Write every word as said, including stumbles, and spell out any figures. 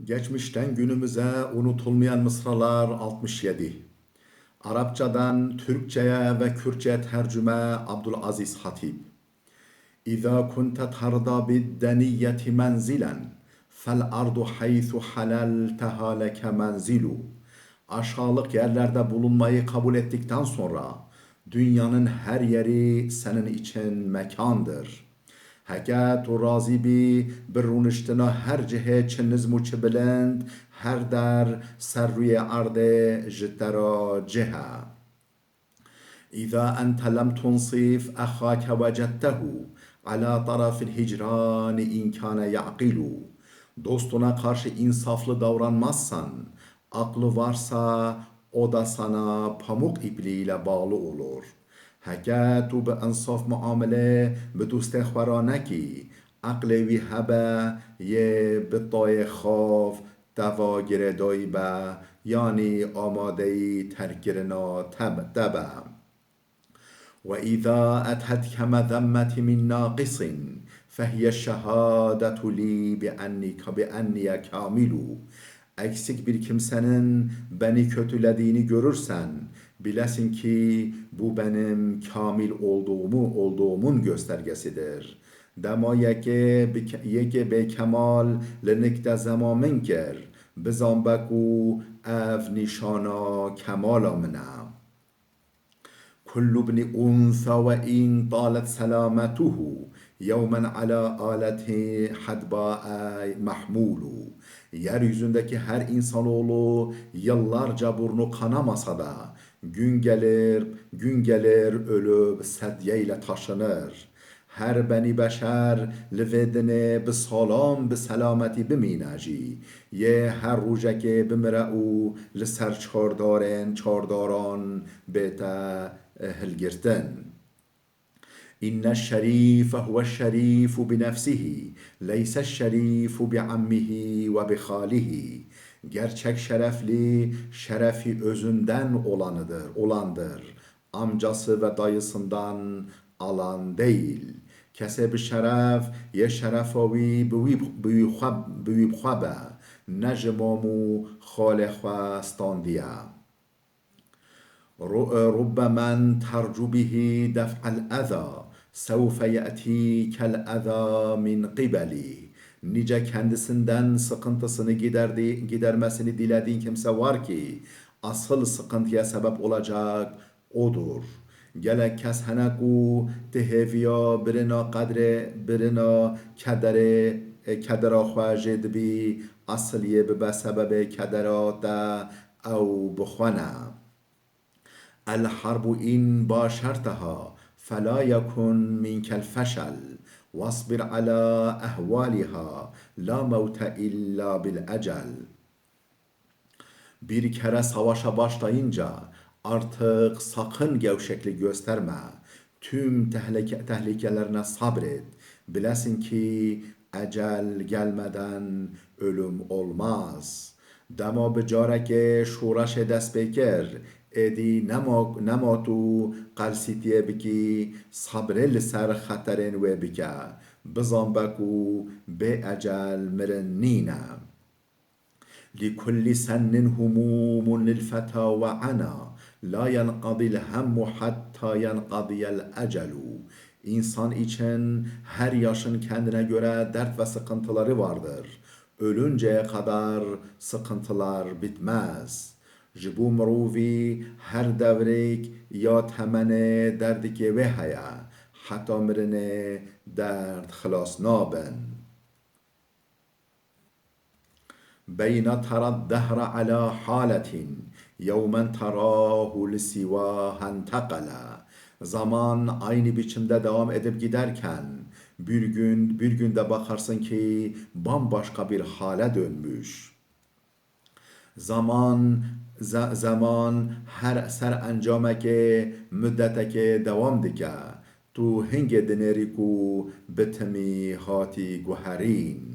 Geçmişten günümüze unutulmayan mısralar altmış yedi. Arapçadan Türkçeye ve Kürtçeye tercüme Abdülaziz Hatip. İza kunte tarda bid deniyeti menzilen, fel ardu haythu halalteha leke menzilu. Aşağılık yerlerde bulunmayı kabul ettikten sonra dünyanın her yeri senin için mekandır. Heke tu razî bî, bi rûniştina her cihê çi nizm û çi bilind, her der ser rûyê erdê ji te re cih e. Îza ente lem tunsif exake wecedtehu ala tarafil hicrani in kane yaqîlu. Dostuna karşı insaflı davranmazsan, aklı varsa o da sana pamuk ipliğiyle bağlı olur. Heke tu bi insaf muamele bi dostê xwe re nekî, eqlê wî hebe yê bi tayê xav teva girêdayî be, yanî amadeyî terkkirina te, te be. Ve îza ethetke mezemmeti min naqisin fehiye şehadetu lî bi enni, bi enniye kamilu. Eksik bir kimsenin beni kötülediğini görürsen, bilesin ki bu benim kamil olduğumu, olduğumun göstergesidir. Dema yekê bi ke-, yekê bêkemal li nik te zema min kir, bizan be ku ev nîşana kemala min e. Kullu bni unsa ve in talet selametuhu yevmen ala aleti hadbae mahmulu. Yeryüzündeki her insanoğlu yıllarca burnu kanamasa da gün gelir, gün gelir ölüp sedyeyle taşınır. Her benî beşer li vê dinê bi salam, bi selametî bimîne jî, yê her rojekê bimire û li ser çardarên çardaran bête, e, hilgirtin. Inne şerîfe huwe şerîfu bi nefsihi, leyse şerîfu bi ammihi ve bi xalihi. Gerçek şerefli, şerefi özünden olanıdır, olandır. Amcası ve dayısından alan değil. Kesê bi şeref, yê şerefa wî bi wî, bi wî xwe, bi wî bi xwe be, ne ji mam û xalê xwe standiye. Ru-, e, rubbe men tercu bihi def'el eza, sewfe ye'tîkel eza min qibeli. Nice kendisinden sıkıntısını giderdi-, gidermesini dilediğin kimse var ki, asıl sıkıntıya sebep olacak odur. Gelek kes hene ku ti hêviya birina qedrê, birina kederê, e, kedera xwe jê dibî, esil yê bibe sebebê kedera te, ew bi xwe ne. El harbu in başerteha fela yekun minkel feşel, wasbir ala ehwaliha, la mewte illa bil ecel. Bir kere savaşa başlayınca artık sakın gevşeklik gösterme. Tüm tehlike-, tehlikelerine sabret. Bilesin ki ecel gelmeden ölüm olmaz. Dema bi carekê şoreşê dest pê kir, êdî nema, nema tu qelsîtiyê bikî, sabrê li ser xeterên wê bike. Bizan be ku bê ecel mirin nîne. Li kulli sennin humûmun lil feta ve ana, la yenqadil hemmu hatta yenqadiyel ecelu. İnsan için her yaşın kendine göre dert ve sıkıntıları vardır. Ölünceye kadar sıkıntılar bitmez. Ji bo mirovî her devrek ya temenê derdikê wê heye, heta mirinê derd xilas nabin. Beyne tera dehre ala haletin, yewmen terahu li siwa hentekele. Zaman aynı biçimde devam edip giderken, bir gün, bir günde bakarsın ki bambaşka bir hale dönmüş. Zaman, ze-, zaman her ser encamekê, muddetekê devam dike. Tu hingê dinêrî ku bi timî hatî guherîn.